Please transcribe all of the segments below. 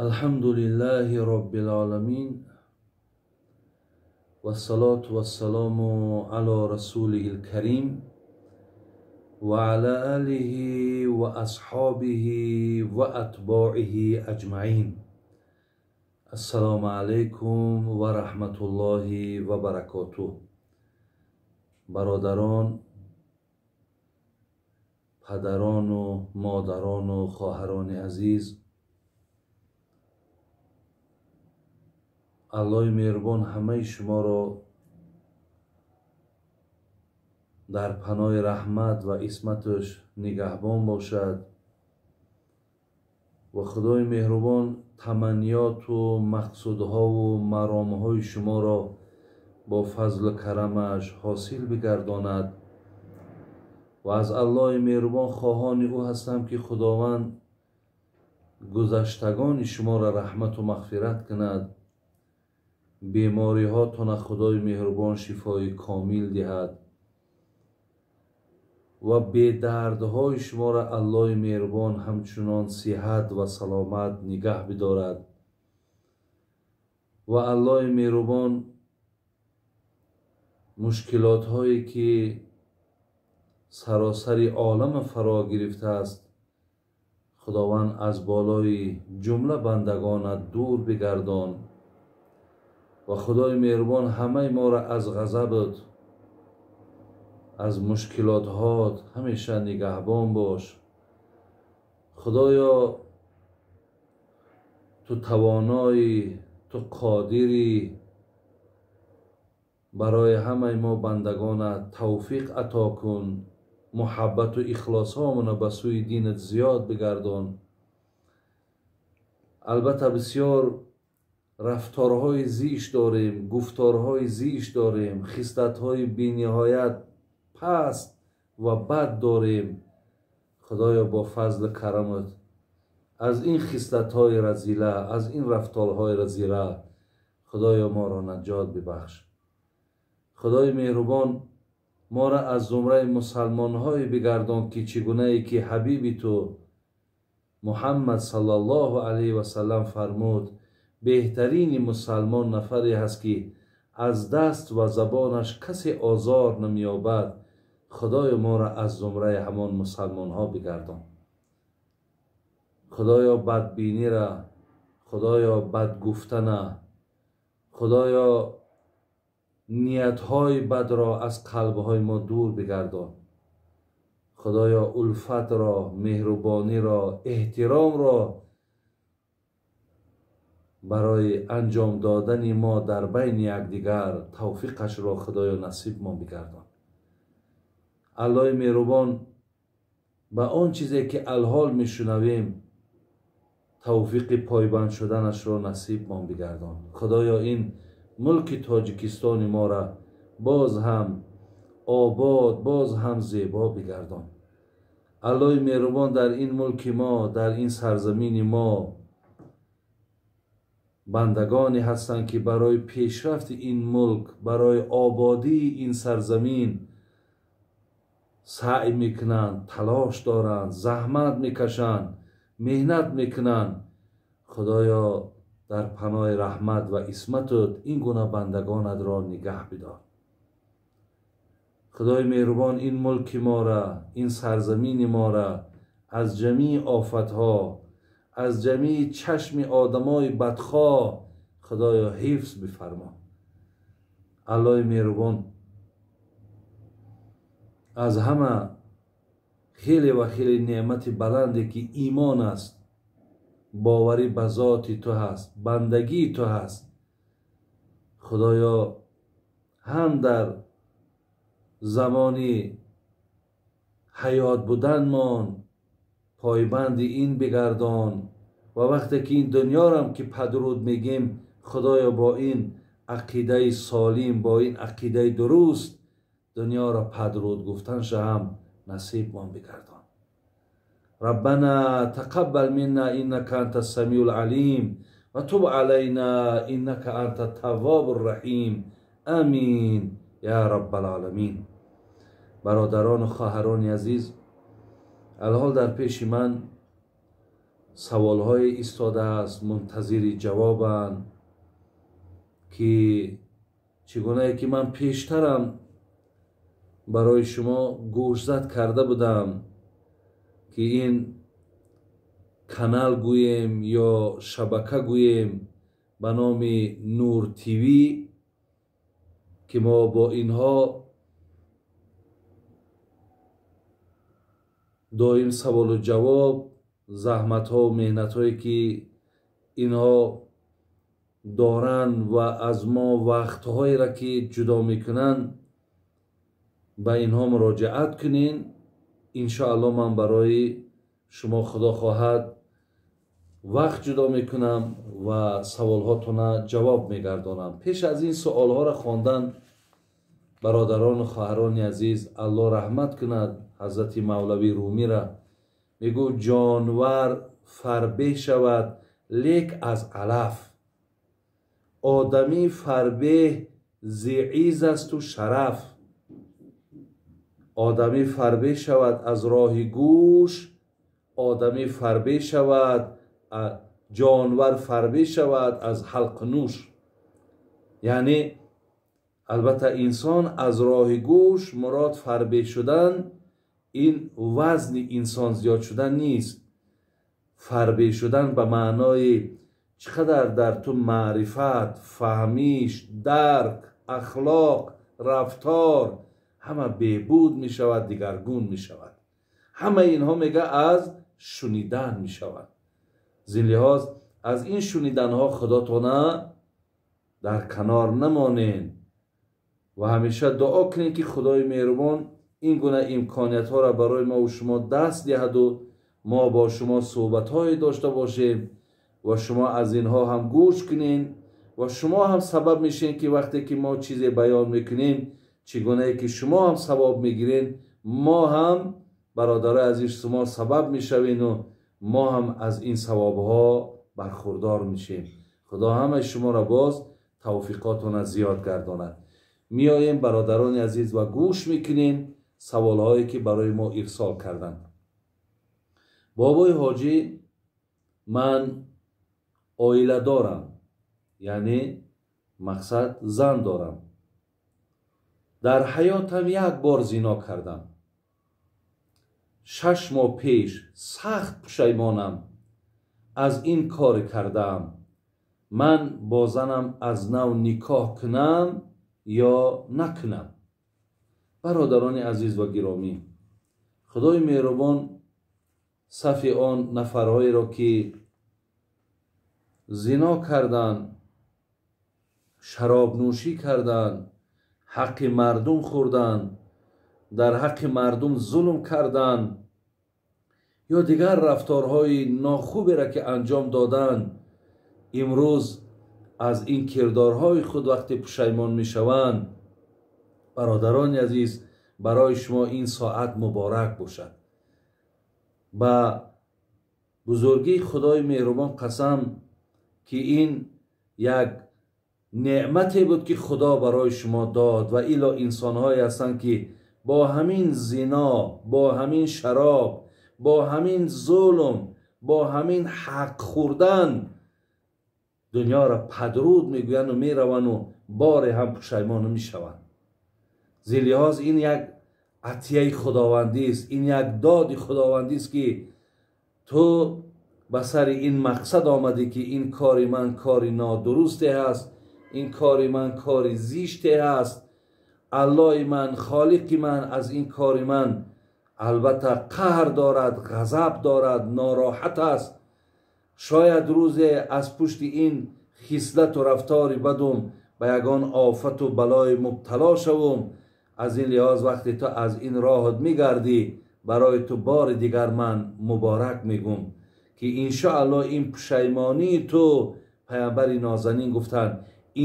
Алҳамду лиллаҳи роббил оламин, вассалоту вассалому ало расулиҳил карим ва ала алиҳи ва асҳобиҳи ва атбоиҳи аҷмаин. Ассалому алайкум ва раҳматуллоҳи ва баракотуҳ. Бародарон, падарону модарону хоҳарони азиз, Аллоҳи меҳрубон ҳамаи шуморо дар паноҳи раҳмат ва исматаш нигаҳбон бошад ва Худои меҳрубон таманниёту мақсудҳову маромҳои шуморо бо фазлу карамаш ҳосил бигардонад. Ва аз Аллоҳи меҳрубон хоҳони ӯ ҳастам, ки Худованд гузаштагони шуморо раҳмату мағфират кунад, бемориҳотона Худои меҳрубон шифои комил диҳад ва бедардҳои шуморо Аллоҳи меҳрубон ҳамчунон сиҳат ва саломат нигаҳ бидорад ва Аллоҳи меҳрубон мушкилотҳое ки саросари олама фаро гирифтааст, Худованд аз болои ҷумла бандагонат дур бигардон ва Худои меҳрубон ҳамаи моро аз ғазабат, аз мушкилотҳот ҳамеша нигаҳбон бош. Худоё, ту тавоноӣ, ту қодирӣ, барои ҳамаи мо бандагонат тавфиқ ато кун, муҳаббату ихлосҳомона ба сӯи динат зиёд бигардон. Албатта, бисёр рафторҳои зишт дорем, гуфторҳои зишт дорем, хислатҳои бениҳоят паст ва бад дорем. Худоё, бо фазлу карамат аз ин хислатҳои разила, аз ин рафторҳои разила Худоё моро наҷот бибахш. Худои меҳрубон моро аз зумраи мусалмонҳое бигардон, ки чӣ гунае ки ҳабиби ту Муҳаммад саллаллоҳу алайҳи васаллам фармуд: беҳтарини мусалмон нафаре ҳаст, ки аз даст ва забонаш касе озор намеёбад. Худоё, моро аз зумраи ҳамон мусалмонҳо бигардон. Худоё, бадбинира, Худоё, бадгуфтана, Худоё, ниятҳои бадро аз қалбҳои мо дур бигардон. Худоё, улфатро, меҳрубониро, эҳтиромро барои анҷом додани мо дар байни якдигар тавфиқашро Худоё насибмон бигардон. Аллоҳи меҳрубон ба он чизе ки алҳол мешунавем, тавфиқи пойбанд шуданашро насибмон бигардон. Худоё, ин мулки Тоҷикистони моро боз ҳам обод, боз ҳам зебо бигардон. Аллоҳи меҳрубон дар ин мулки мо, дар ин сарзамини мо бандагоне ҳастанд, ки барои пешрафти ин мулк, барои ободии ин сарзамин саъй мекунанд, талош доранд, заҳмат мекашанд, меҳнат мекунанд. Худоё, дар паноҳи раҳмат ва исматат ин гуна бандагонатро нигаҳ бидор. Худои меҳрубон ин мулки мора, ин сарзамини мора аз ҷамии офатҳо, аз ҷамии чашми одамои бадхоҳ Худоё ҳифз бифармо. Аллоҳи меҳрубон аз ҳама хеле ва хеле неъмати баланде ки имон аст, боварӣ ба зоти ту ҳаст, бандагии ту ҳаст, Худоё, ҳам дар замони ҳаёт буданмон пойбанди ин бигардон ва вақте ки ин дунёрам ки падруд мегем, Худоё, бо ин ақидаи солим, бо ин ақидаи дуруст дунёро падруд гуфтанша ҳам насибмон бигардон. Раббана тақаббал минна иннака анта самиул алим ва туб алайна иннака анта таввобур раҳим. Амин я раббал оламин. Бародарону хоҳарони азиз, алҳол дар пеши ман Саволҳое истодааст, мунтазири ҷавобанд, ки чӣ гунае ки ман пештарам барои шумо гӯшзад карда будам, ки ин канал гӯем ё шабака гӯем ба номи Нур ТВ, ки мо бо инҳо доим саволу ҷавоб, заҳматҳо, меҳнатҳое ки инҳо доранд ва аз мо вақтҳоеро ки ҷудо мекунанд, ба инҳо муроҷиат кунен. Иншоалло ман барои шумо худо хоҳад вақт ҷудо мекунам ва саволҳотона ҷавоб мегардонам. Пеш аз ин суолҳоро хондан, бародарону хоҳарони азиз, Аллоҳ раҳмат кунад ҳазрати Мавлавӣ Румира, мегӯ ҷонвар фарбеҳ шавад лек аз алаф, одамӣ фарбеҳ зи изз асту шараф. Одамӣ фарбеҳ шавад аз роҳи гӯш, одамӣ фарбеҳ шавад, ҷонвар фарбеҳ шавад аз ҳалқу нӯш. Яъне албатта инсон аз роҳи гӯш мурод фарбеҳ шудан ин вазни инсон зиёд шудан нест. Фарбеҳ шудан ба маънои чӣ қадар дар ту маърифат, фаҳмиш, дарк, ахлоқ, рафтор ҳама беҳбуд мешавад, дигаргун мешавад. Ҳамаи инҳо мега аз шунидан мешавад. Зин лиҳоз аз ин шуниданҳо худотона дар канор намонен ва ҳамеша дуо кунед, ки Худои меҳрубон ин гуна имкониятҳоро барои мо ва шумо даст диҳаду мо бо шумо суҳбатҳое дошта бошем ва шумо аз инҳо ҳам гӯш кунед ва шумо ҳам сабаб мешед, ки вақте ки мо чизе баён мекунем, чӣ гунае ки шумо ҳам савоб мегиред, мо ҳам бародарои азиз шумо сабаб мешавем мо ҳам аз ин савобҳо бархурдор мешем. Худо ҳамаи шуморо боз тавфиқотона зиёд гардонад. Меоем бародарони азиз ва гӯш мекунем саволҳое ки барои мо ирсол карданд. Бобои ҳоҷӣ, ман оила дорам, яъне мақсад зан дорам. Дар ҳаётам як бор зино кардам. 6 моҳ пеш сахт пушаймонам аз ин кор кардаам. Ман бо занам аз нав никоҳ кунам ё накунам? Бародарони азиз ва гиромӣ, Худои меҳрубон сафи он нафарҳоеро ки зино карданд, шаробнӯшӣ карданд, ҳаққи мардум хӯрданд, дар ҳаққи мардум зулм карданд ё дигар рафторҳои нохуберо ки анҷом доданд, имрӯз аз ин кирдорҳои худ вақте пушаймон мешаванд, бародарони азиз, барои шумо ин соат муборак бошад. Ба бузургии Худои меҳрубон қасам, ки ин як неъмате буд ки Худо барои шумо дод ва ило инсонҳое ҳастанд ки бо ҳамин зино, бо ҳамин шароб, бо ҳамин зулм, бо ҳамин ҳақ хӯрдан дунёро падруд мегӯянду мераванду боре ҳам пушаймон мешаванд. Зин лиҳоз ин як атияи худовандист, ин як доди худовандист, ки ту ба сари ин мақсад омадӣ, ки ин кори ман кори нодурусте ҳаст, ин кори ман кори зиште ҳаст, Аллоҳи ман, холиқи ман аз ин кори ман албатта қаҳр дорад, ғазаб дорад, нороҳат аст. Шояд рӯзе аз пушти ин хислату рафтори бадум ба ягон офату балои мубтало шавум. Аз ин лиҳоз вақте ту аз ин роҳат мегардӣ, барои ту бори дигар ман муборак мегӯм, ки иншоаллоҳ ин пушаймонии ту, паямбари нозанин гуфтанд,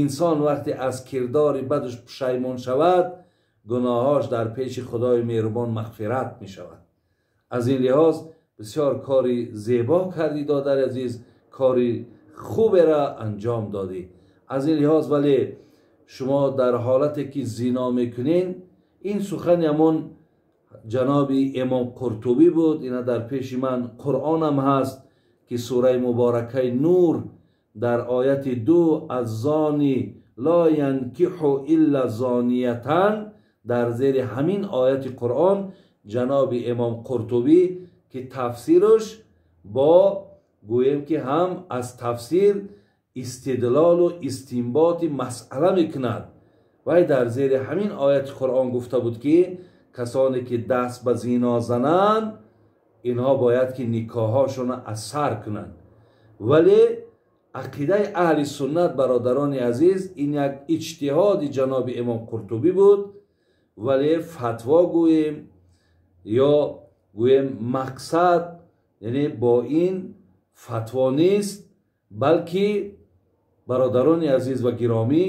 инсон вақте аз кирдори бадаш пушаймон шавад, гуноҳош дар пеши Худои меҳрубон мағфират мешавад. Аз ин лиҳоз бисёр кори зебо кардӣ, додари азиз, кори хуберо анҷом додӣ. Аз ин лиҳоз вале шумо дар ҳолате ки зино мекунед, ин сухани ҳамон ҷаноби имом Қуртубӣ буд, ина дар пеши ман Қуръонам ҳаст, ки сураи муборакаи Нур дар ояти 2 аз-зони ло янкиҳу илла зониятан, дар зери ҳамин ояти Қуръон ҷаноби имом Қуртубӣ ки тафсираш бо гӯем ки ҳам аз тафсир истидлолу истинботи масъала мекунад, вай дар зери ҳамин ояти Қуръон гуфта буд ки касоне ки даст ба зино зананд, инҳо бояд ки никоҳҳошонро аз сар кунанд. Вале ақидаи аҳли суннат, бародарони азиз, ин як иҷтиҳоди ҷаноби имом Қуртубӣ буд, вале фатво гӯем ё гӯем мақсад, яъне бо ин фатво нест, балки бародарони азиз ва гиромӣ,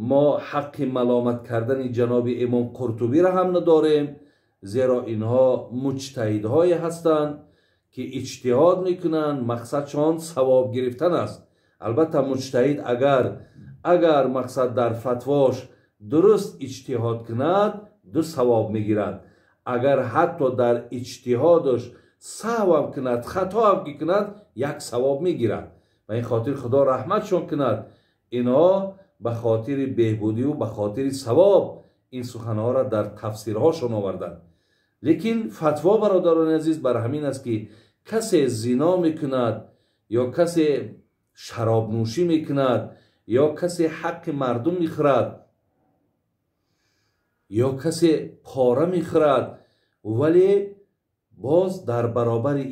мо ҳаққи маломат кардани ҷаноби имом Қуртубиро ҳам надорем, зеро инҳо муҷтаҳидҳое ҳастанд ки иҷтиҳод мекунанд, мақсадшон савоб гирифтан аст. Албатта муҷтаҳид агар мақсад дар фатвош дуруст иҷтиҳод кунад, 2 савоб мегирад. Агар ҳатто дар иҷтиҳодаш саҳвам кунад, хатоам ки кунад, 1 савоб мегирад. Ба ин хотир Худо раҳматшон кунад, инҳо ба хотири беҳбудиву ба хотири савоб ин суханҳоро дар тафсирҳошон оварданд. Лекин фатво, бародарони азиз, бар ҳамин аст ки касе зино мекунад ё касе шаробнӯшӣ мекунад ё касе ҳаққи мардум мехӯрад ё касе пора мехӯрад, вале боз дар баробари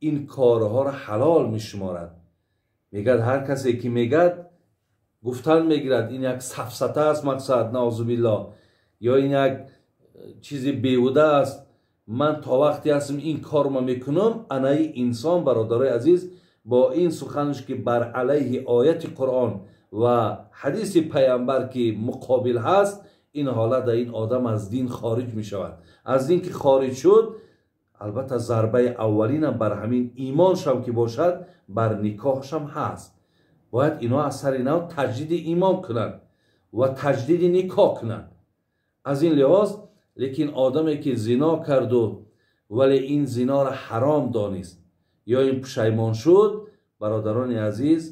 ин корҳоро ҳалол мешуморад. Мегӯяд ҳар касе ки мегӯяд гуфтан мегирад, ин як сафсата аст, мақсад наъузубиллоҳ, ё ин як чизи беҳуда аст, ман то вақте ҳастам ин корро мекунам. Анаи инсон, бародарои азиз, бо ин суханаш ки бар алайҳи ояти Қуръон ва ҳадиси пайғамбар ки муқобил ҳаст, ин ҳолат ин одам аз дин хориҷ мешавад. Аз дин ки хориҷ шуд, албатта зарбаи аввалинам бар ҳамин имоншам ки бошад, бар никоҳшам ҳаст. Бояд инҳо аз сари нав таҷдиди имон кунанд ва таҷдиди никоҳ кунанд. Аз ин лиҳоз, лекин одаме ки зино карду вале ин зиноро ҳаром донист ё ин пушаймон шуд, бародарони азиз,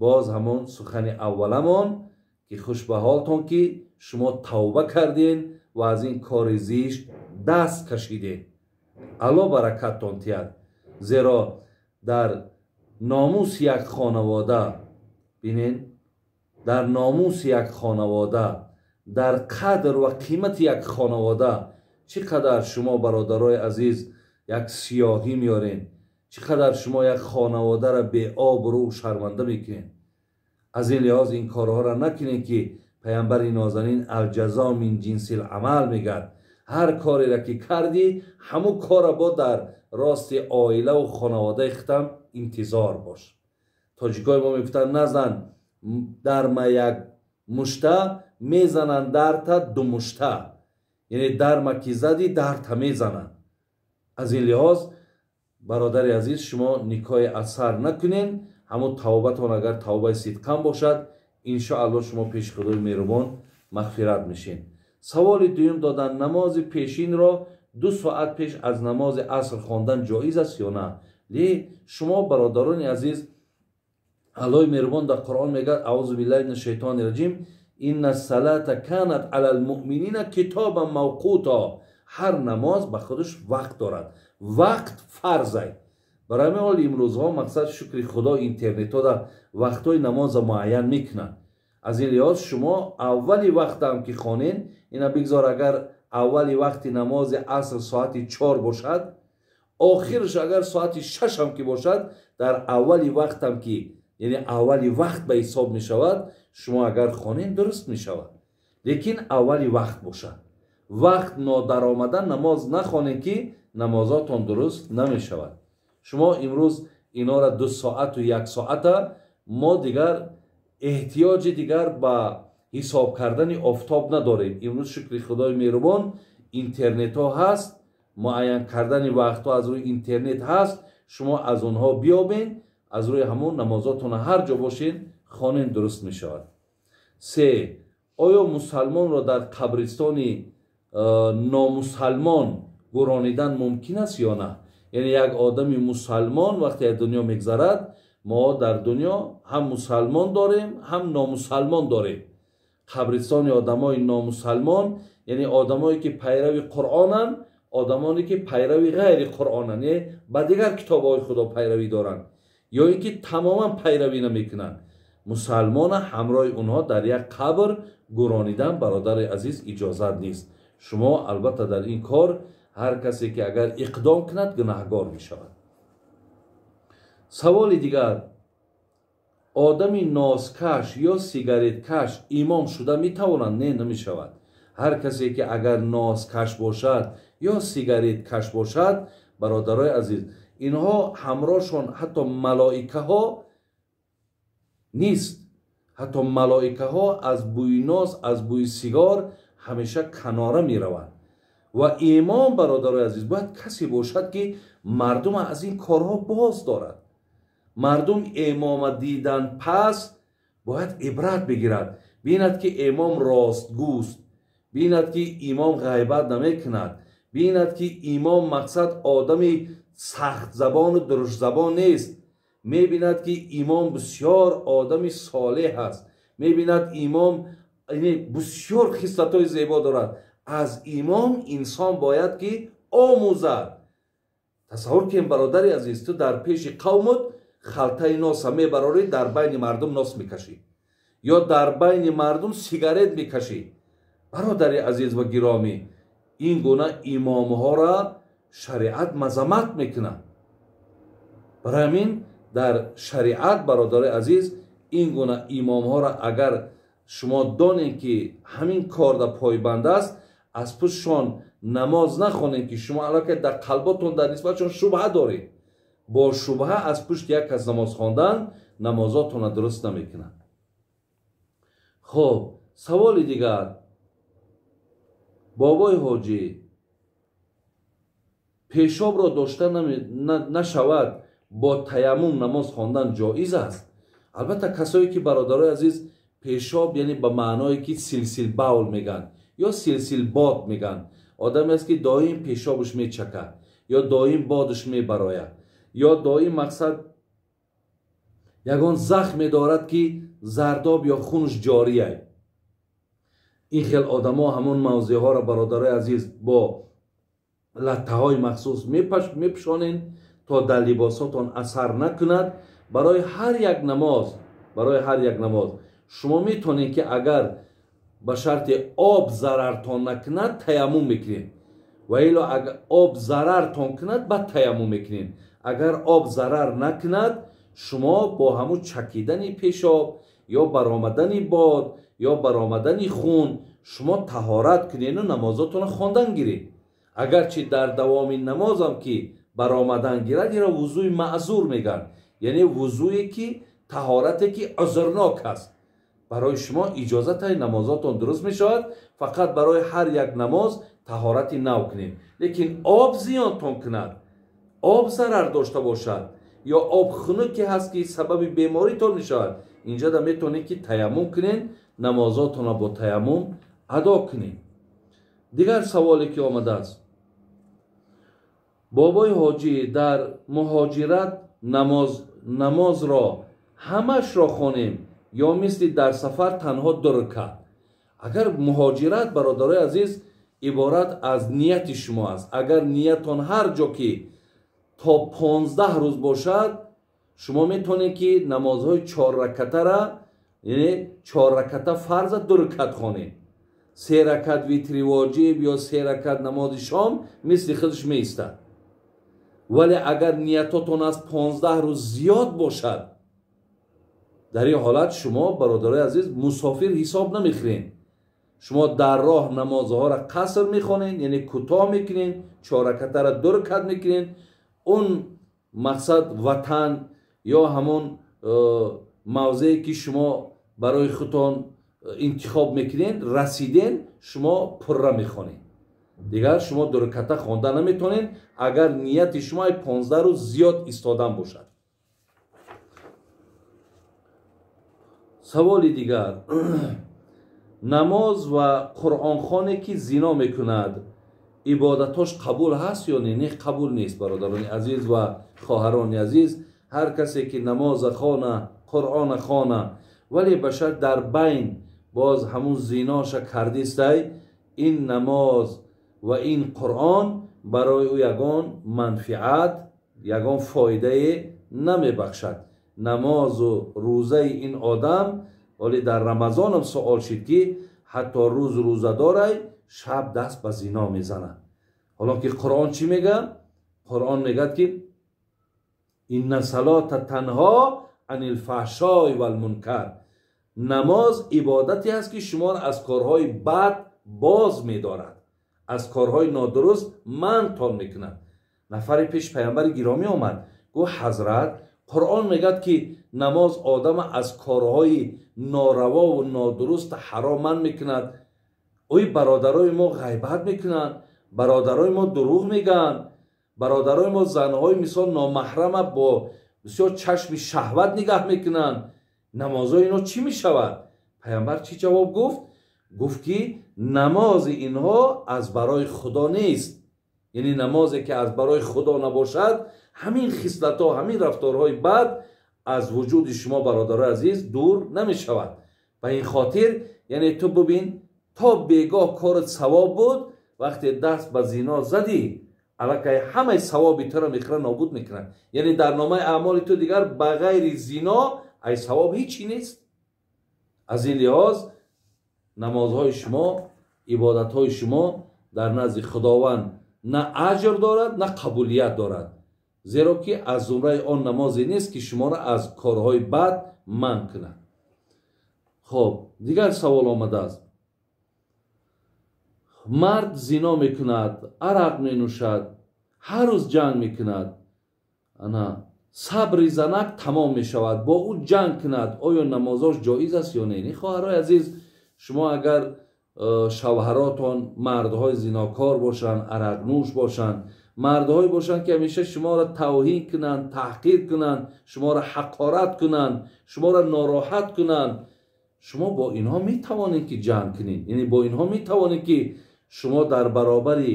боз ҳамон сухани авваламон ки хуш ба ҳолтон ки шумо тавба карден ва аз ин кори зишт даст кашиден. Алло баракаттон тиҳад. Зеро дар номуси як хонавода, бинен, дар номуси як хонавода, дар қадр ва қимати як хонавода чӣ қадар шумо, бародарои азиз, як сиёҳӣ меорен, чӣ қадар шумо як хонаводаро беобрӯ шарманда мекунед. Аз ин лиҳоз ин корҳоро накунед ки пайғамбари нозанин алҷазо мин ҷинсил амал мегӯяд. Ҳар кореро ки кардӣ, ҳамун корро бо дар рости оилаву хонаводаи худам интизор бош. Тоҷикои мо мегуфтанд назан дарма як мушта, мезананд дарта 2 мушта. Яъне дарма ки задӣ, дарта мезананд. Аз ин лиҳоз, бародари азиз, шумо никоҳи аз сар накунед. Ҳамун тавбатон агар тавбаи сидқан бошад, иншоаллоҳ шумо пеши Худои меҳрубон мағфират мешед. Саволи дуюм додан: намози пешинро 2 соат пеш аз намози аср хондан ҷоиз аст ё на? Ле шумо, бародарони азиз, Аллоҳи меҳрубон дар Қуръон мегӯяд: аъузу биллаҳи минаш шайтони раҷим, инна салата канат алал муъминина китобан мавқута. Ҳар намоз ба худаш вақт дорад, вақт фарзай. Барои ҳамин ҳол имрӯзҳо мақсад шукри Худо интернетҳо дар вақтҳои намоза муайян мекунанд. Аз ин лиҳоз шумо аввали вақтам ки хонен, ина бигзор агар аввали вақти намози аср соати 4 бошад, охирш агар соати 6 ҳам ки бошад, дар аввали вақтам ки, яъне аввали вақт ба ҳисоб мешавад, шумо агар хонен дуруст мешавад. Лекин аввали вақт бошад. Вақт нодаромада намоз нахонед ки намозотон дуруст намешавад. Шумо имрӯз инора 2 соату 1 соата мо дигар эҳтиёҷи дигар ба ҳисоб кардани офтоб надорем. Имрӯз шукри Худои меҳрубон интернетҳо ҳаст, муайян кардани вақтҳо аз рӯи интернет ҳаст. Шумо аз онҳо биёбед, аз рӯи ҳамон намозотон ҳар ҷо бошед хонен дуруст мешавад. 3. Оё мусалмонро дар қабристони номусалмон гуронидан мумкин аст ё на? Яъне як одами мусалмон вақте аз дунё мегзарад, мо дар дунё ҳам мусалмон дорем, ҳам номусалмон дорем. Қабристони одамои номусалмон, яъне одамое ки пайрави Қуръонанд, одамоне ки пайрави ғайри Қуръонанд, яъне ба дигар китобҳои Худо пайравӣ доранд ё ин ки тамоман пайравӣ намекунанд. Мусалмона ҳамроҳи онҳо дар як қабр гуронидан, бародари азиз, иҷозат нест. Шумо албатта дар ин кор ҳар касе ки агар иқдом кунад, гунаҳгор мешавад. Саволи дигар: одами носкаш ё сигареткаш имом шуда метавонад? Не, намешавад. Ҳар касе ки агар носкаш бошад ё сигареткаш бошад, бародарои азиз, инҳо ҳамроҳшон ҳатто малоикаҳо нест. Ҳатто малоикаҳо аз бӯи нос, аз бӯи сигор ҳамеша канора мераванд. Ва имом, бародарои азиз, бояд касе бошад ки мардум аз ин корҳо боз дорад. Мардум имома дидан пас бояд ибрат бигирад, бинад ки имом ростгӯст, бинад ки имом ғайбат намекунад, бинад ки имом мақсад одами сахтзабону дуруштзабон нест, мебинад ки имом бисёр одами солеҳ аст, мебинад имом бисёр хислатҳои зебо дорад. Аз имом инсон бояд ки омӯзад. Тасаввур кун, бародари азиз, ту дар пеши қавмут халтаи носа мебарорӣ, дар байни мардум нос мекашӣ ё дар байни мардум сигарет мекашӣ. Бародари азиз ва гиромӣ, ин гуна имомҳоро шариат мазамат мекунад. Барои ҳамин дар шариат, бародари азиз, ин гуна имомҳоро агар шумо донед ки ҳамин корда пойбанд аст, аз пуштшон намоз нахонед ки шумо аллакай дар қалботон дар нисбатшон шубҳа доред. Бо шубҳа аз пушти як кас намоз хондан намозотонро дуруст намекунад. Хоб, саволи дигар: бобои ҳоҷӣ, пешобро дошта нашавад, бо таяммум намоз хондан ҷоиз аст? Албатта, касое ки, бародарои азиз, пешоб, яъне ба маъное ки силсилбавл мегӯянд ё силсилбод мегӯянд, одаме аст ки доим пешобаш мечакад ё доим бодаш мебарояд ё доим мақсад ягон захме дорад ки зардоб ё хунаш ҷория. Ин хел одамо ҳамон мавзеъҳоро, бародарои азиз, бо латтаҳои махсус мепӯшонед то дар либосотон асар накунад. Барои ҳар як намоз, барои ҳар як намоз шумо метавонед ки агар ба шарти об зарартон накунад, таяммум мекунед, ва ило агар об зарартон кунад, баъд таяммум мекунед. Агар об зарар накунад, шумо бо ҳамун чакидани пешоб ё баромадани бод ё баромадани хун шумо таҳорат кунеду намозотонро хондан гиред. Агарчи дар давоми намозам ки баромадан гирад, инро вузӯи маъзур мегӯянд, яъне вузӯе ки таҳорате ки узрнок аст. Барои шумо иҷозатаи намозотон дуруст мешавад, фақат барои ҳар як намоз таҳорати нав кунед. Лекин об зиёнтон кунад, об зарар дошта бошад ё об хунуке ҳаст ки сабаби беморитон мешавад, инҷода метавонед ки таяммум кунед, намозотонро бо таяммум адо кунед. Дигар саволе ки омадааст: бобои ҳоҷӣ, дар муҳоҷират намозро ҳамашро хонем ё мисли дар сафар танҳо ду ракат? Агар муҳоҷират, бародарои азиз, иборат аз нияти шумо аст. Агар ниятон ҳар ҷо ки то 15 рӯз бошад, шумо метавонед ки намозҳои чорракатара, яъне чорраката фарза, ду ракат хонед. Се ракат витри воҷиб ё се ракат намози шом мисли худаш меистад. Вале агар ниятотон аз 15 рӯз зиёд бошад, дар ин ҳолат шумо, бародарои азиз, мусофир ҳисоб намехӯред. Шумо дар роҳ намозҳоро қаср мехонед, яъне кӯтоҳ мекунед, чорракатаро ду ракат мекунед. Он мақсад ватан ё ҳамон мавзее ки шумо барои худтон интихоб мекунед, расиден, шумо пурра мехонед. Дигар шумо ду раката хонда наметавонед, агар нияти шумо 15 рӯз зиёд истодан бошад. Саволи дигар: намоз ва қуръонхоне ки зино мекунад, ибодатош қабул ҳаст ё не? Не, қабул нест, бародарони азиз ва хоҳарони азиз. Ҳар касе ки намоза хона, Қуръона хона, вале башар дар байн боз ҳамун зиноша кардистай, ин намоз ва ин Қуръон барои ӯ ягон манфиат, ягон фоидае намебахшад. Намозу рӯзаи ин одам, вале дар Рамазонам суол шид ки ҳатто рӯз рӯза дорай, шаб даст ба зино мезанад. Ҳоло ки Қуръон чӣ мегӯяд? Қуръон мегӯяд ки инна салота танҳо анил фаҳшои валмункар. Намоз ибодате аст ки шуморо аз корҳои бад боз медорад, аз корҳои нодуруст манътон мекунад. Нафаре пеш паямбари гиромӣ омад, гуфт: ҳазрат, Қуръон мегӯяд ки намоз одама аз корҳои норавову нодуруст ҳаром манъ мекунад. Ой, бародарои мо ғайбат мекунанд, бародарои мо дурӯғ мегӯянд, бародарои мо занҳои мисол номаҳрама бо бисёр чашми шаҳват нигаҳ мекунанд, намозҳои инҳо чӣ мешавад? Паямбар чӣ ҷавоб гуфт? Гуфт ки намози инҳо аз барои Худо нест. Яъне намозе ки аз барои Худо набошад, ҳамин хислатҳо, ҳамин рафторҳои бад аз вуҷуди шумо, бародарои азиз, дур намешавад. Ба ин хотир, яъне ту бибин, то бегоҳ корат савоб буд, вақте даст ба зино задӣ, аллакай ҳамаи савоби туро мехӯра, нобуд мекунад. Яъне дар номаи аъмоли ту дигар ба ғайри зино ай савоб ҳичи нест. Аз ин лиҳоз намозҳои шумо, ибодатҳои шумо дар назди Худованд на аҷр дорад, на қабулият дорад, зеро ки аз зумраи он намозе нест ки шуморо аз корҳои бад манъ кунад. Хоб, дигар савол омадааст. Мард зино мекунад, арақ менӯшад, ҳар рӯз ҷанг мекунад, ана сабри занак тамом мешавад, бо ӯ ҷанг кунад, оё намозош ҷоиз аст ё не? Не, хоҳарои азиз, шумо агар шавҳаротон мардҳои зинокор бошанд, арақнӯш бошанд, мардҳое бошанд ки ҳамеша шуморо тавҳин кунанд, таҳқир кунанд, шуморо ҳақорат кунанд, шуморо нороҳат кунанд, шумо бо инҳо метавонед ки ҷанг кунед. Яъне бо инҳо метавонед ки шумо дар баробари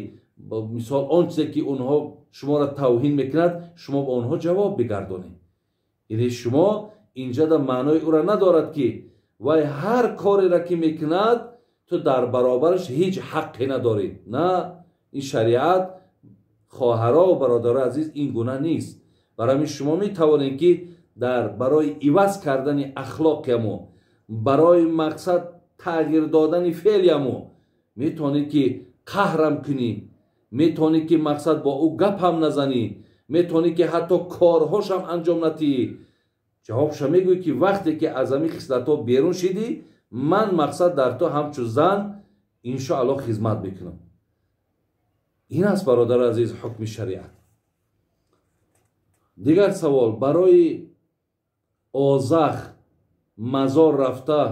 мисол он чизе ки онҳо шуморо тавҳин мекунад, шумо ба онҳо ҷавоб бигардонед. Яъне шумо инҷа дар маънои ӯро надорад ки вай ҳар кореро ки мекунад, ту дар баробараш ҳеҷ ҳаққе надорӣ. На, ин шариат, хоҳаро ва бародарои азиз, ин гуна нест. Барои ҳамин шумо метавонед ки дар барои иваз кардани ахлоқиямо, барои мақсад тағйир додани феълиямо, метавонед ки қаҳрам кунӣ, метавонӣ ки мақсад бо ӯ гапам назанӣ, метавонӣ ки ҳатто корҳошам анҷом натиҳӣ. Ҷавобша мегӯӣ ки вақте ки аз ҳамин хислатҳо берун шидӣ, ман мақсад дар ту ҳамчун зан иншоаллоҳ хизмат мекунам. Ин аст, бародари азиз, ҳукми шариат. Дигар савол: барои озах мазор рафта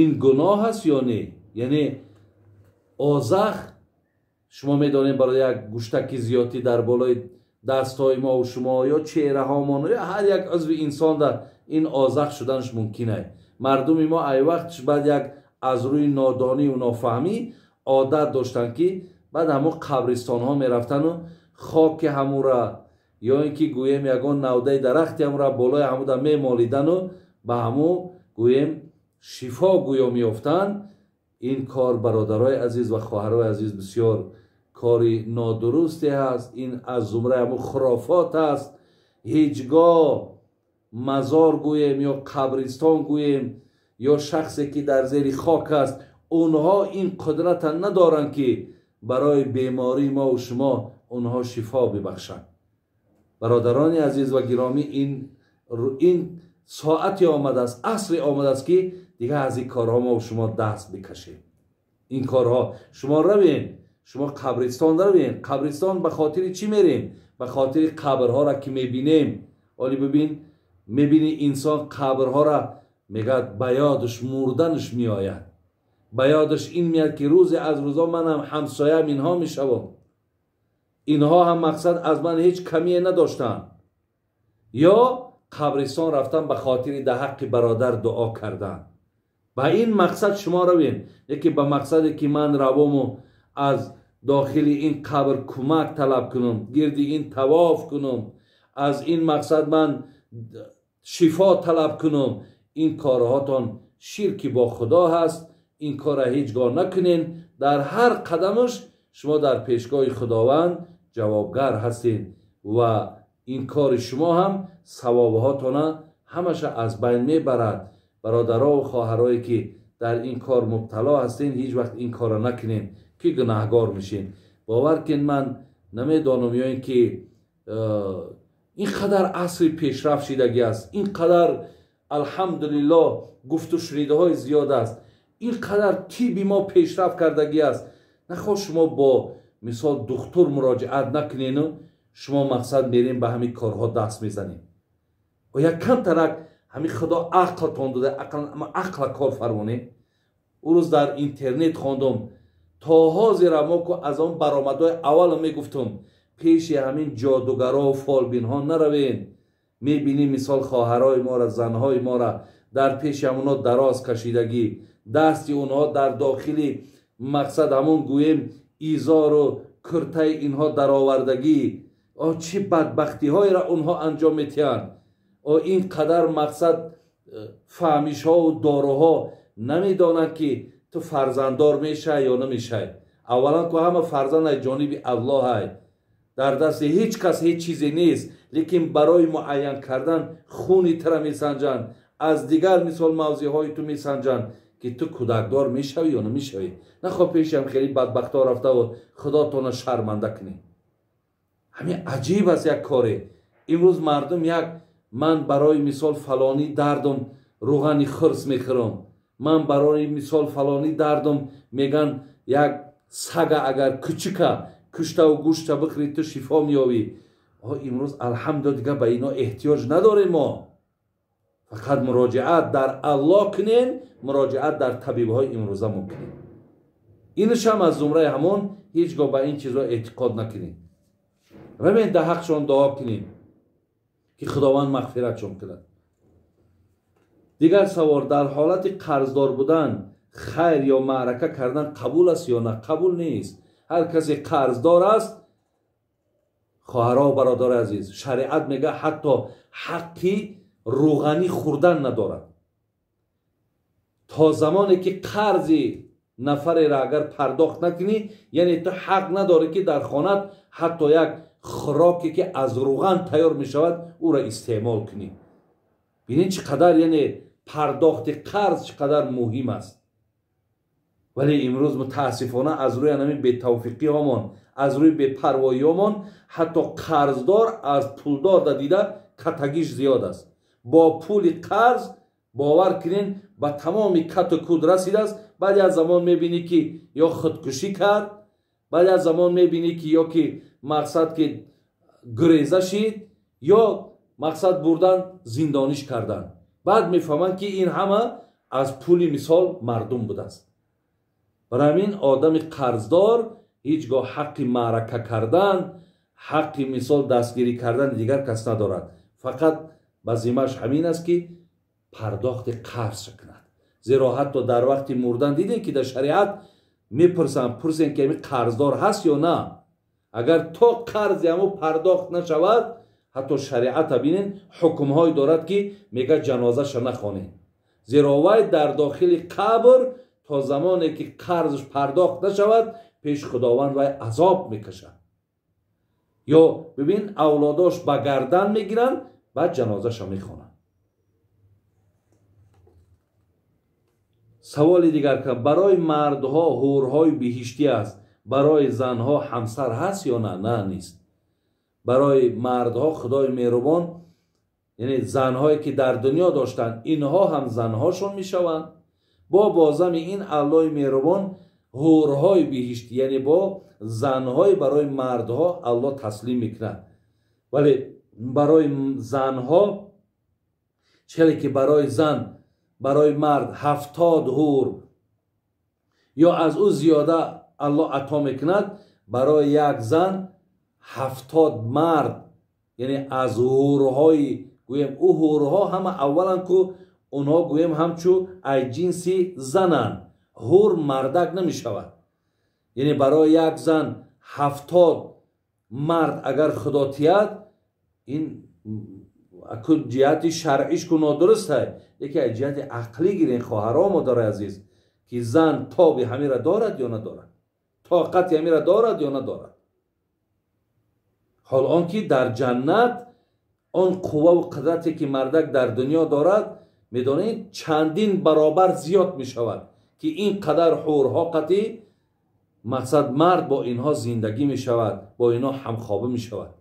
ин гуноҳ аст ё не? Яъне озах, шумо медонед, барои як гӯштаки зиёдтӣ дар болои дастҳои мо ва шумо ё чеҳраҳомон ё ҳар як узви инсон дар ин озах шуданаш мумкин аст. Мардуми мо ай вақтш баъд як аз рӯи нодонӣ ва нофаҳмӣ одат доштанд ки баъд ҳамон қабристонҳо мерафтану хоки ҳамура ё ин ки гӯем ягон навдаи дарахти ҳамура болои ҳамуда мемолидану ба ҳаму гӯем шифо гӯё меёфтанд. Ин кор, бародарои азиз ва хоҳарои азиз, бисёр кори нодурусте ҳаст. Ин аз зумраи ҳамун хурофот аст. Ҳеҷ гоҳ мазор гӯем ё қабристон гӯем ё шахсе ки дар зери хок аст, онҳо ин қудрата надоранд ки барои бемории мо ва шумо онҳо шифо бибахшанд. Бародарони азиз ва гиромӣ, ин соате омадааст, асре омадааст ки дигар аз ин корҳо мо ва шумо даст бикашем. Ин корҳо, шумо равем, шумо қабристон равем. Қабристон ба хотири чӣ мерем? Ба хотири қабрҳоро ки мебинем. Оли бибин, мебини инсон қабрҳоро, мегӯяд ба ёдаш мурданаш меояд, ба ёдаш ин меяд ки рӯзе аз рӯзо манам ҳамсоям инҳо мешавам, инҳо ҳам мақсад аз ман ҳеҷ камие надоштанд. Ё қабристон рафтан ба хотири дар ҳаққи бародар дуо кардан. Ба ин мақсад шумо равем, яке ба мақсаде ки ман равому аз дохили ин қабр кӯмак талаб кунам, гирди ин тавоф кунам, аз ин мақсад ман шифо талаб кунам, ин корҳотон ширки бо Худо ҳаст. Ин корро ҳеҷ гоҳ накунен. Дар ҳар қадамаш шумо дар пешгоҳи Худованд ҷавобгар ҳастед ва ин кори шумо ҳам савобҳотона ҳамаша аз байн мебарад. Бародаро ва хоҳарое ки дар ин кор мубтало ҳастен, ҳеҷ вақт ин корро накунен ки гунаҳгор мешин. Бовар кун, ман намедонам ё ин ки ин қадар асри пешрафт шидагӣ аст, ин қадар алҳамдулиллоҳ гуфту шунидаҳои зиёд аст, ин қадар тиби мо пешрафт кардагӣ аст. Нахоҳ шумо бо мисол духтур муроҷиат накунену шумо мақсад мерем ба ҳамин корҳо даст мезанем. Оя камтарак ҳамин Худо ақлтон дода, ақла кор фармонем. Ӯ рӯз дар интернет хондум, то ҳозира мо ку аз он баромадҳои аввало мегуфтум, пеши ҳамин ҷодугаро фолбинҳо наравем. Мебинем мисол хоҳарои мора, занҳои мора дар пеши ҳамонҳо дароз кашидагӣ, дасти онҳо дар дохили мақсад ҳамон гӯем изору куртаи инҳо даровардагӣ. О чӣ бадбахтиҳоеро онҳо анҷом метиҳанд. О ин қадар мақсад фаҳмишҳову доруҳо намедонанд ки ту фарзанддор мешай ё намешай. Аввалан ку ҳама фарзанд аз ҷониби Аллоҳай, дар дасти ҳеҷ кас ҳеҷ чизе нест, лекин барои муайян кардан хуни тура месанҷанд, аз дигар мисол мавзеъҳои ту месанҷанд ки ту кӯдакдор мешавӣ ё намешавӣ. Нахоҳ пешам хеле бадбахтҳо рафтаву Худотона шарманда кунӣ. Ҳамин аҷиб аст як коре. Имрӯз мардум як ман барои мисол фалонӣ дардум рӯғани хирс мехӯрам, ман барои мисол фалонӣ дардум меган як сага агар кучика куштаву гӯшта бихӯрӣ ту шифо меёвӣ. Имрӯз алҳамдулиллоҳ дига ба ино эҳтиёҷ надорем мо. Фақат муроҷиат дар Аллоҳ кунен, муроҷиат дар табибҳои имрӯза мо кунем. Инаш ҳам аз зумраи ҳамон, ҳеҷ гоҳ ба ин чизҳо эътиқод накунем. Равен дар ҳақшон дуо кунем ки Худованд мағфиратшон кунад. Дигар савол: дар ҳолати қарздор будан хайр ё маърака кардан қабул аст ё на? Қабул нест. Ҳар касе қарздор аст, хоҳаро бародари азиз, шариат мега ҳатто ҳаққи рӯғанӣ хӯрдан надорад. То замоне ки қарзи нафареро агар пардохт накунӣ, яъне ту ҳақ надорӣ ки дар хонат ҳатто як хӯроке ки аз рӯған тайёр мешавад ӯро истеъмол кунӣ. Бинед чӣ қадар, яъне пардохти қарз чӣ қадар муҳим аст. Вале имрӯз мутаассифона аз рӯи ҳамин бетавфиқиҳомон, аз рӯи бепарвоиҳомон ҳатто қарздор аз пулдор да дида катагиш зиёд аст. Бо пули қарз бовар кунен ба тамоми кату куд расидааст. Баъд аз замон мебинӣ ки ё худкушӣ кард, баъд аз замон мебинӣ ки ё ки мақсад ки гуреза шид, ё мақсад бурдан зиндониш кардан. Баъд мефаҳманд ки ин ҳама аз пули мисол мардум будааст. Барои ҳамин одами қарздор ҳеҷ гоҳ ҳаққи маърака кардан, ҳаққи мисол дастгирӣ кардани дигар кас надорад. Фақат ба зиммааш ҳамин аст ки пардохти қарз кунад. Зеро ҳатто дар вақти мурдан дидем ки дар шариат мепурсанд, пурсем ки ҳамин қарздор ҳаст ё на. Агар то қарзи ҳамо пардохт нашавад, ҳатто шариата бинен ҳукмҳое дорад ки мега ҷанозаша нахонед. Зеро вай дар дохили қабр то замоне ки қарзш пардохт нашавад, пеш Худованд вай азоб мекашад. Ё бибин авлодош ба гардан мегиранд, баъд ҷанозаша мехонанд. Саволи дигар: барои мардҳо ҳурҳои биҳиштӣ аст, барои занҳо ҳамсар ҳаст ё на? На, нест. Барои мардҳо Худои меҳрубон, яъне занҳое ки дар дунё доштанд, инҳо ҳам занҳошон мешаванд. Бо бозами ин Аллоҳи меҳрубон ҳурҳои биҳиштӣ, яъне бо занҳои барои мардҳо Аллоҳ таслим мекунад. Вале барои занҳо челе ки барои зан, барои мард 70 ҳур ё аз ӯ зиёда Аллоҳ ато мекунад, барои як зан 70 мард, яъне аз ҳурҳои гӯем ӯ ҳурҳо ҳама аввалан ку Онҳо гӯем ҳамчу ай ҷинси зананд. Ҳур мардак намешавад. Яъне барои як зан 70 мард агар худо тиҳад, ин ҷиҳати шаръиш ку нодуруст ай, яке аз ҷиҳати ақлӣ гирен, хоҳаро, модарои азиз, ки зан тоби ҳамира дорад ё надорад, тоқати ҳамира дорад ё надорад. Ҳол он ки дар ҷаннат он қувваву қудрате ки мардак дар дунё дорад, медонед, чандин баробар зиёд мешавад, ки ин қадар ҳурҳо қатӣ мақсад мард бо инҳо зиндагӣ мешавад, бо инҳо ҳамхоба мешавад.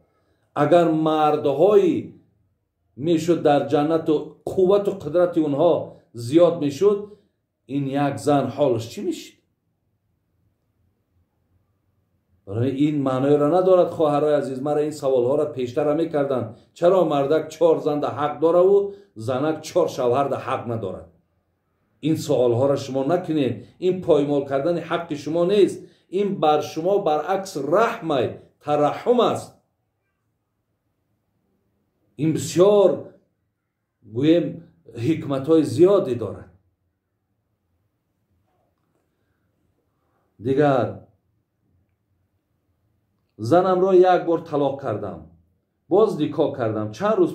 Агар мардҳои мешуд дар ҷаннату қуввату қудрати онҳо зиёд мешуд, ин як зан ҳолаш чӣ мешид? Барои ин маъноеро надорад, хоҳарои азиз. Мара ин саволҳоро пештара мекарданд: чаро мардак 4 занда ҳақ дораву занак 4 шавҳарда ҳақ надорад? Ин суолҳоро шумо накунед. Ин поймол кардани ҳаққи шумо нест, ин бар шумо баръакс раҳмай, тараҳҳум аст. Ин бисёр гӯем ҳикматҳои зиёде дорад. Дигар занамро як бор талоқ кардам, боз никоҳ кардам. Чанд рӯз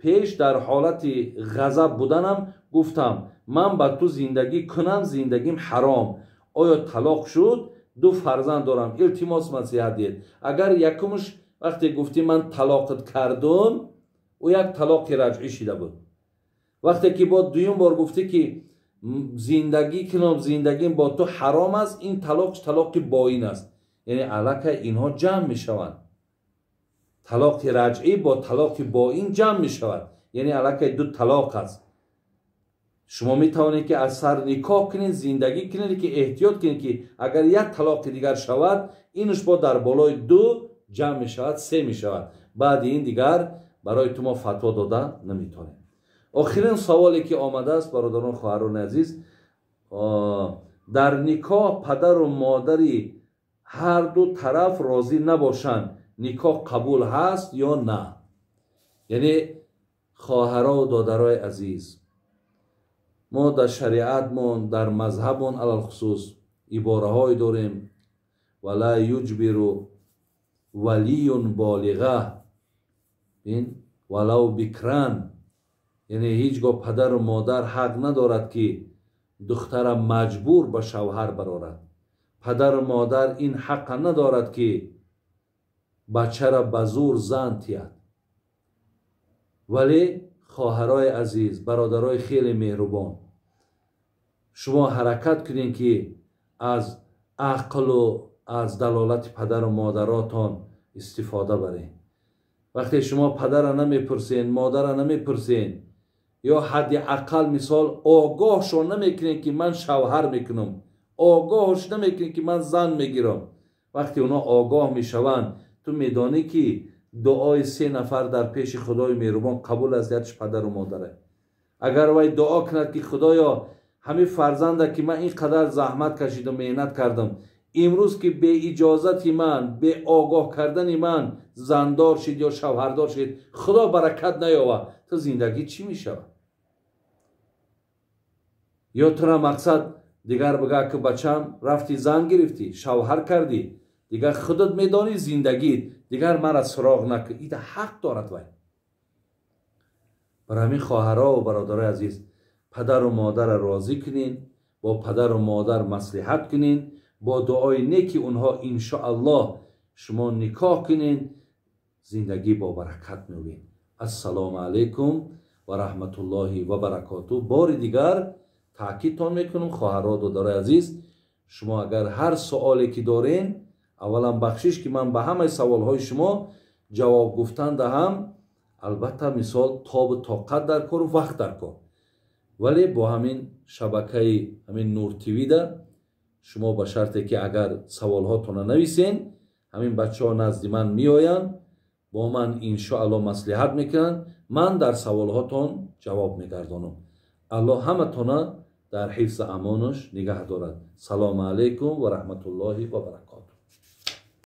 пеш дар ҳолати ғазаб буданам гуфтам: ман ба ту зиндагӣ кунам, зиндагим ҳаром. Оё талоқ шуд? 2 фарзанд дорам, илтимос насиҳат диҳед. Агар якумш вақте гуфтӣ ман талоқат кардум, ӯ як талоқи раҷъӣ шида буд. Вақте ки бо дуюм бор гуфтӣ ки зиндагӣ кунам, зиндагим бо ту ҳаром аст, ин талоқ талоқи боин аст. Яъне аллакай инҳо ҷамъ мешаванд. Талоқи раҷъӣ бо талоқи боин ҷамъ мешавад. Яъне аллакай 2 талоқ аст. Шумо метавонед ки аз сар никоҳ кунед, зиндагӣ кунед, ки эҳтиёт кунед ки агар як талоқи дигар шавад, инш бо дар болои 2 ҷамъ мешавад, 3 мешавад. Баъди ин дигар барои ту мо фатво дода наметавонем. Охирин саволе ки омадааст, бародарон, хоҳарони азиз, дар никоҳ падару модари ҳар ду тараф розӣ набошанд, никоҳ қабул ҳаст ё на? Яъне хоҳарову додарои азиз, мо дар шариатмон, дар мазҳабмон алалхусус ибораҳое дорем: вала юҷбиру валиюн болиға ин валау бикран. Яъне ҳеҷ гоҳ падару модар ҳақ надорад ки духтара маҷбур ба шавҳар барорад. Падару модар ин ҳаққа надорад ки бачара ба зур зан тиҳад. Вале хоҳарои азиз, бародарои хеле меҳрубон, шумо ҳаракат кунед ки аз ақлу аз далолати падару модаротон истифода баред. Вақте шумо падара намепурсен, модара намепурсен, ё ҳадди ақал мисол огоҳшон намекунед ки ман шавҳар мекунам, огоҳш намекунед ки ман зан мегирам. Вақте онҳо огоҳ мешаванд, ту медонӣ ки дуои 3 нафар дар пеши худои меҳрубон қабул аст, якш падару модаре. Агар вай дуо кунад ки худоё, ҳамин фарзанда ки ман ин қадар заҳмат кашидам, меҳнат кардам, имрӯз ки беиҷозати ман, беогоҳ кардани ман зандор шид ё шавҳардор шид, худо баракат наёвад, ту зиндагӣ чӣ мешавад? Ё тура мақсад дигар бигӯ ки бачам рафти зан гирифтӣ, шавҳар кардӣ, дигар худат медонӣ зиндагит, дигар мара суроғ накун. Ида ҳақ дорад вай. Бар ҳамин хоҳарову бародарои азиз, падару модарро розӣ кунед, бо падару модар маслиҳат кунед, бо дуои неки онҳо иншоаллоҳ шумо никоҳ кунед, зиндагӣ бо баракат меёбед. Ассалому алайкум ва раҳматуллоҳи ва баракоту. Бори дигар таъкидтон мекунам, хоҳаро, додарои азиз, шумо агар ҳар суоле ки дорен, аввалан бахшиш ки ман ба ҳамаи саволҳои шумо ҷавоб гуфтан даҳам, албатта мисол тобу тоқат дар кору вақт дар кор, вале бо ҳамин шабакаи ҳамин Нур ТВ-да шумо ба шарте ки агар саволҳотонро нависен, ҳамин бачаҳо назди ман меоянд, бо ман иншоаллоҳ маслиҳат мекунанд, ман дар саволҳотон ҷавоб мегардонам. Аллоҳ ҳаматона дар ҳифзи амонаш нигаҳ дорад. Салому алайкум ва раҳматуллоҳи ва баракотуҳ.